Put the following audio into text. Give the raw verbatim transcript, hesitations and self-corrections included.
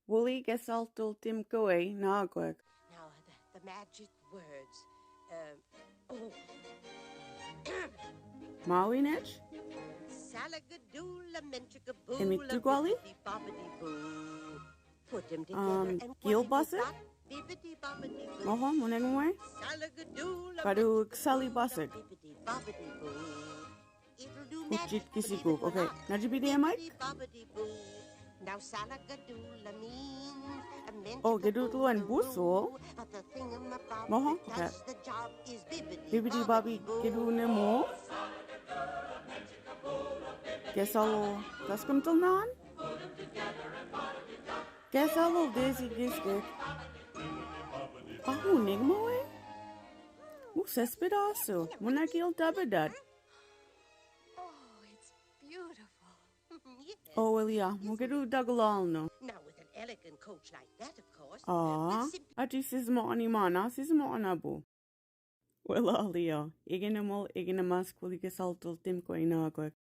Wuli ke saltul timkaway na akwek. Now, the, the magic words. Uh, oh. Mawi nech? Salagadoo, lamentagaboo, Emi tukwali? Labibbidi-bobbidi-boo. Put 'em together Um, and what have you got? Kielbasa? Bibbidi-bobbidi-boo. Oho, muneng mwe? Salagadoo, Kadu lamentagaboo, ksali basag. Labibbidi-bobbidi-boo. It'll do magic, Uchit kisikuk. Okay. Najibidi, Mike? Bibbidi-bobbidi-boo. Now salagadoo means a Oh, kedu tuan buso. But the thingamabob Moho, that does okay. The job is bibbidi Bibbidi-bobbidi-boo. Kedu nemo. Kesalo. Taskum tulnan? Kesalo desi giske. Ahu nigmo eh? Mu sespedaso. Munakil tabedat. Oh, it's beautiful. Yes. Oh, well, yeah. Mugeru daglal no. Now with an elegant coach like that, of course, Ah, we'll simply ati sismo animana, sismo anabu. Well, Alia, igenamol, igenamas, kulike saltul, tim ko inagwek.